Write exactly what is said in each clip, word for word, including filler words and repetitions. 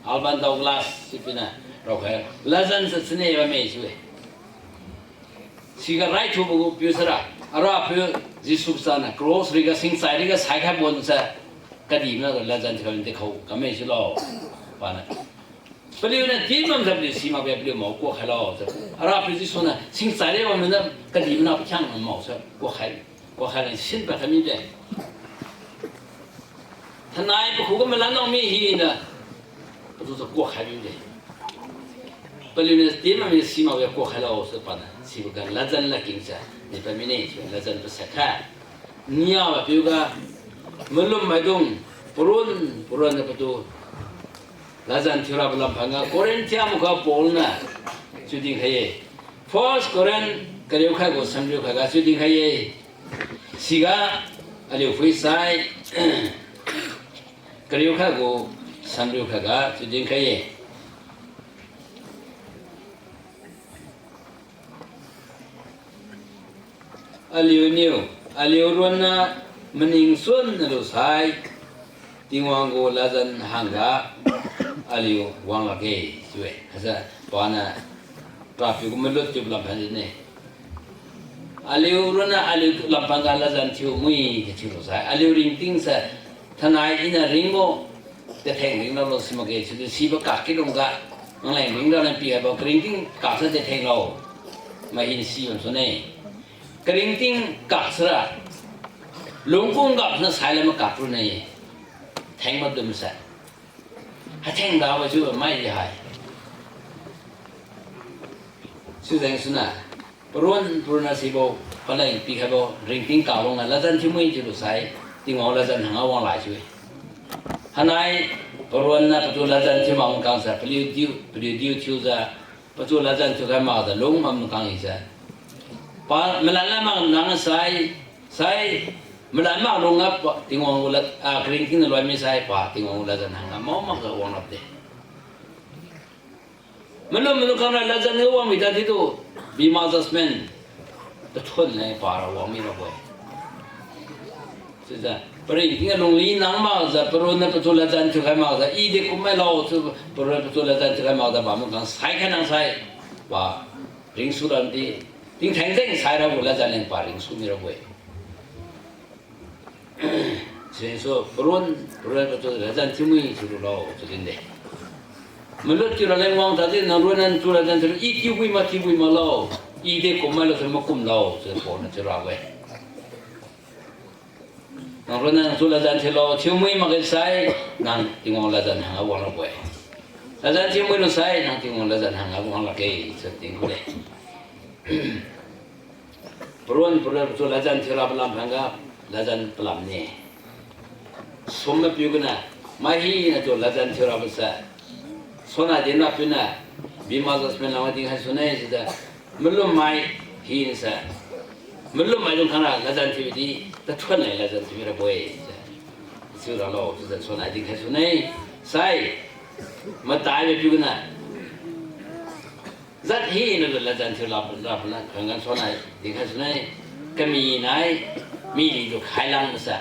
Alban Douglas chiu piuniu raokhai, ladjan sa chine bamme chiu-e. Siga raithubo gu piu sara, Arapiu Jesu Khrista niu cross riga singchai riga saikhai bonsa, kadihmai ladjan thiukhai dekhao kamme chiulo. Paniu, paliuniu din bamjiu paliu simakge, paliu mao kuak khailo chiu. Arapiu Jesu niu singchai riga bamniu kadihmai pakhiangna maosa kuak khai, kuak khai leng sinpad khai mide. Thainai pakhuga malan nao mi hina, patu sa kuak khai mide. Paliuniu din bamniu simakge kuak khailo chiu paniu siboga ladjan ladkengsa dipad mine chiu ladjan pasat kha. Niaga piuga, malum maidung, parun, paronna patu ladjan thiurabo lam phangga Corinthia makha Paul niu chiu dinkhai-e. First Corinth kariu khat gu samriu khatga chiu dinkhai-e. Siga aliu phuisai kariu khat gu samriu khatga chiu dinkhai-e. Aliuniu, aliu ronna maning suan nalu sai, Tingwang gu ladjan hangga aliu wang lakge chiu-e. Haise paniu Rapiu gu malut chiubo lam phan jine. Aliu ronna aliu lam phangga ladjan thiu mui de thiulo sai, aliu ringting se, thainai iniu ringbo tetheng ringlo lo simakge chiudi sibo kak kilungga, nangleng ringra nang pikhaibo karingting kak sa tethenglo. Mai hina si bam sune. Karingting kak sara, lungkung gapna saila makak rune. Theng madum se, hatheng dabo chiubo mai di hai. Sijeng suniu, parun paronna sibo paleng pikhaibo ringting kalungga ladjan thiu mui chiubo sai, Tingwang ladjan hangga wanglai chiu-e. Hanai paronna patu ladjan thiu mak kangse paliu diu, paliu diu thiujiu, patu ladjan thiukhai makjiu lung bam kang hise, pa malan la mak nang sai, sai malan mak lungga pa Tingwang gu lad, ah, karingting naloi misai pa Tingwang gu ladjan hangga mao makjiu wang rade. Malum malum kangna ladjan ga wang mi tadi tu, bema judgment tathun leng para wang mirabo-e. Chiujiu paringting lungli nang makjiu paronna patu ladjan thiukhai makjiu, i de kum mailo chiu, paronna patu ladjan thiukhai makjiu bam kang saikhai nang sai, pa ringsu radi, tingtheng jeng sairabo ladjan leng pa ringsu mirabo-e. Sisu parun, paronna patu ladjan thiu mui chiululo chiu dinde. Malut thiura leng wang tadi, nang ronna patu ladjan thiulo, i thiubui ma thiubui maklo, i de kum mailo chiu makumlo chiu Paul niu thiurabo-e. Nang ronna nang patu ladjan thiulo, thiu mui makge sai, nang Tingwang ladjan hangga wang lakge. Ladjan thiu muilo sai, nang Tingwang ladjan hangga wang lakge chiu dinkhai-e. Parun, paronna patu ladjan thiurabo lam phangga, ladjan palamne. Sum mapiu gana, mai hinatu ladjan thiurabo se, sona dinra piuniu, bema judgment lamga dinkhai sune chiujiu, malummai hinase, malummaidung khangra ladjan thiubi di, tathuon leng ladjan thiubi rabo-e se, chiuralo chiujiu sona dinkhai sune, sai, madai mapiu gana jat hinatu ladjan thiu lap, lap, lap, khanggan sona dinkhai sune, kami nai, mily tu khailang mase,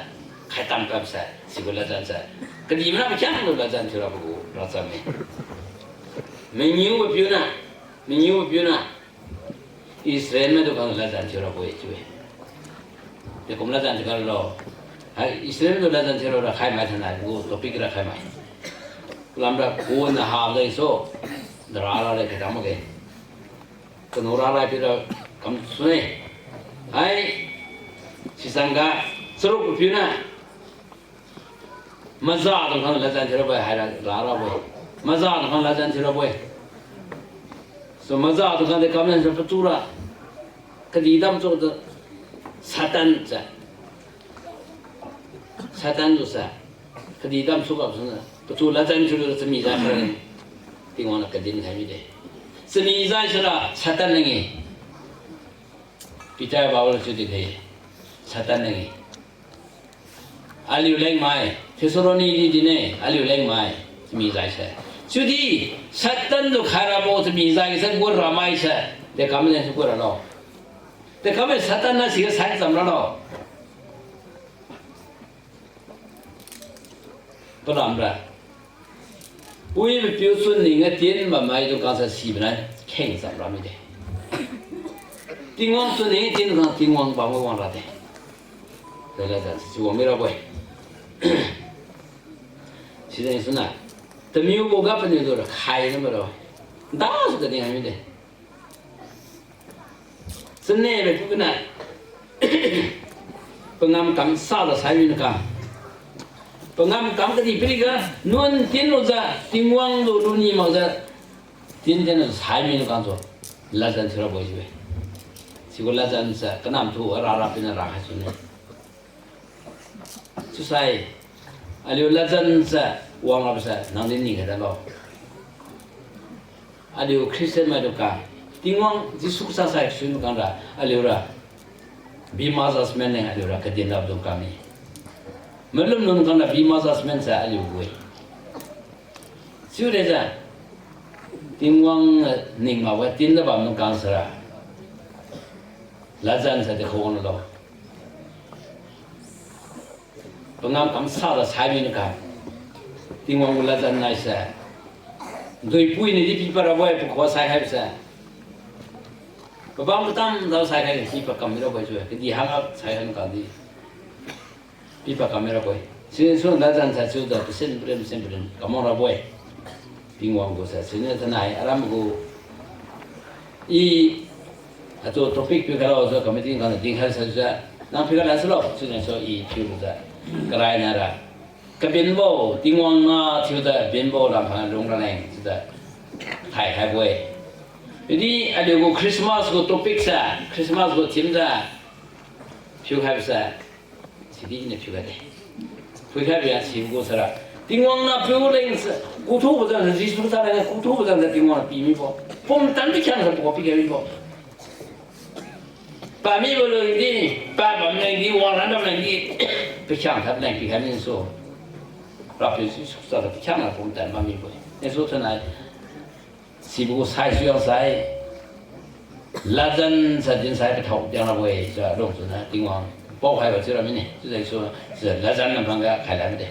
khaitam pamse, sibo ladjan se, kadihmai na pakhiangtu ladjan thiurabo gu rachamme. Mangiubo piuniu, mangiubo piuniu, Israel maitu khang ladjan thiurabo-e chiu-e. Dekum ladjan thiu khailo. Hai Israel maitu ladjan thiurabo ra khaimai thainai gu topic ra khaimai. Lamra kona habo jengsu, dara raleng khaidam makge. Kanu raleng pira kam sune. Hai, sisangga, charuk piuniu, mazadung khang ladjan thiurabo-e, haira larabo-e. Mazadung khang ladjan thiurabo-e. So mazadung khang de kamne sa patura, kadih damsu tu, Satan se, Satan tu se, kadih damsu gapsuniu patu ladjan thiulu chamijai kha, Tingwang niu kadin khai mide. Chamijai sira Satan nang-e. Peter Paul chiudi khai, Satan nang-e. Aliu lengmai, Thessalonians di dine, aliu lengmai, chamijaise. Chiudi, Satan tu khairabo chamijai se gu ramaise, de kamne su gu ralo. De kamne Satan na siga sai cham ralo. Palamra. Puibo piu chunning ga tin bammai tu kasa sibo nai kheng cham ra mide. Tingwang chunning tin kang Tingwang bam ga wang ra de. Ladjan si wang mi rabo-e. Sijeng suna, tamiubo ga paniu tu ra khai na mara. Dasu kadin hai mide. Chane bai pu kana. Pangam kam sa da sai mi na ka. Pangam kam kadihpiriga nuan tin lujiu, Tingwang tu luni makjiu, tin tin sai mi na kang tu. Ladjan thiurabo-e sibo-e. Sibo ladjan sa kanam tu ara ra pina ra khai sune. Chiusai, aliu ladjan sa wang rabo sa nang din ni ga da lo. Aliu Christian maidung ka, Tingwang Jesu Khrista sai sui makang ra, aliu ra, bema judgment leng aliu ra kadin rabo dung kang ni. Malum lun kang ra bema judgment sa aliu gu-e. Chiurejiu, Tingwang ning makbo tin da bam dung kang sara. Ladjan sa de khawang lo. Pangam kam sa da sai mi na ka. Tingwang gu ladjan nai sa. Duipui ni di pipad rabo-e pakhuga sai khaibo sa. Pabam patam dao sai khai pipad kam mi rabo-e chiu-e. Kadih hangga sai khai kang di. Pipad kam mi rabo-e. Sisu ladjan sa chiujiu pasin parin, pasin parin kam wang rabo-e. Tingwang gu sa siniu thainai aram gu I, atu topic piu khailo, so committee kang dinkhai sajiu, nang piu khailo silo, siniu so I piujiu, karai nara. Kabinbo, Tingwang na thiujiu binbo lamphang lung raleng chiujiu, thaikhaibo-e. Idi aliu gu Christmas gu topic sa, Christmas gu theme sa, piukhaibo sa, sidi niu piukhai de. Phuikhai bia sibo gu sara. Tingwang na piu leng sa, kuthubo jang sa, Jesu sa leng kuthubo jang sa Tingwang na pi mibo. Pumtan pikhiang sa pagu pikhai mibo. Pamibo leng di, pabam leng di, wanglan bam leng di, pikhiang thap leng pikhai misu. Rapiu Jesu sa pikhiang na pumtan bam mibo. Niu su thainai. Sibo gu sai sui yang sai. Ladjan sa din sai pathao tiang rabo-e, sa lung suna Tingwang. Paokhaibo chiura mine, chiujiu su, sa ladjan lamphang ga khaila mide.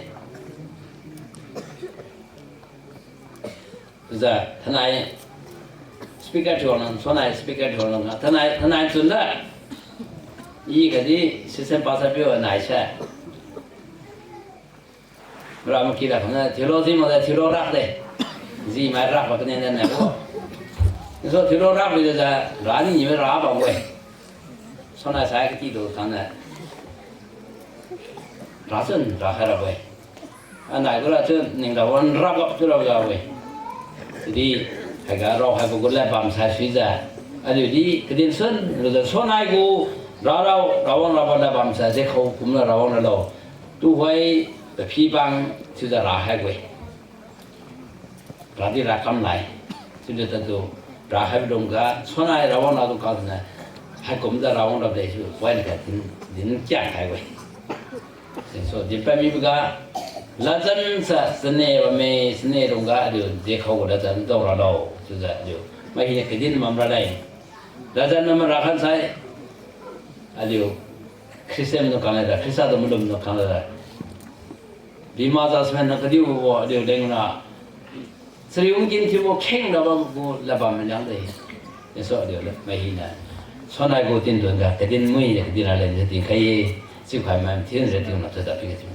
Chiujiu, thainai speaker thiu wang, sonai speaker thiu wang, thainai, thainai chun da. I kadi, assistant pastor piu nai sa. Mara maki ra khangna, theology makjiu theology rak de. Ji mai rak ba kane nai nai bo. So theology rak bijiu, ra ni ni ra bambo-e. Sonai sai katidu khangna. Rachun rakhai rabo-e. Anai gu rachun ning ra wan rabo chiu rabo-e. Chiudi, haiga raokhaibo gu ladbam sai suijiu. Aliu di kadin sun lujiu sonai gu rarao, rawang rabo ladbam sai jekhao kumla rawang ralo. Tuhoi paphi bang chiujiu rakhaibo-e. Radi rakam nai. Chiujiu tatu rakhaibo lungga sonai rawang rado kang siniu haikumjiu rawang rabo de chiu point ga din, din kiang khaibo-e. Sisu dinpad miboga, ladjan sa chane bamme, chane lungga aliu jekhao gu ladjan dao ralo, chiujiu aliu mai hiniu kadin bam raleng. Ladjan bam rakhan sai, aliu Christian tu kang lada, Khrista tu malum tu kang lada. Bema judgment na kadiubo aliu leng na. Chariu ngin thiubo kheng rabo gu ladbam maliang de. Yesu aliu mai hina. Sonai gu tinduan ga kadin mui de kadin raleng de dinkhai ye. Chiukhai mai thin de tingna tata pi ga thiu.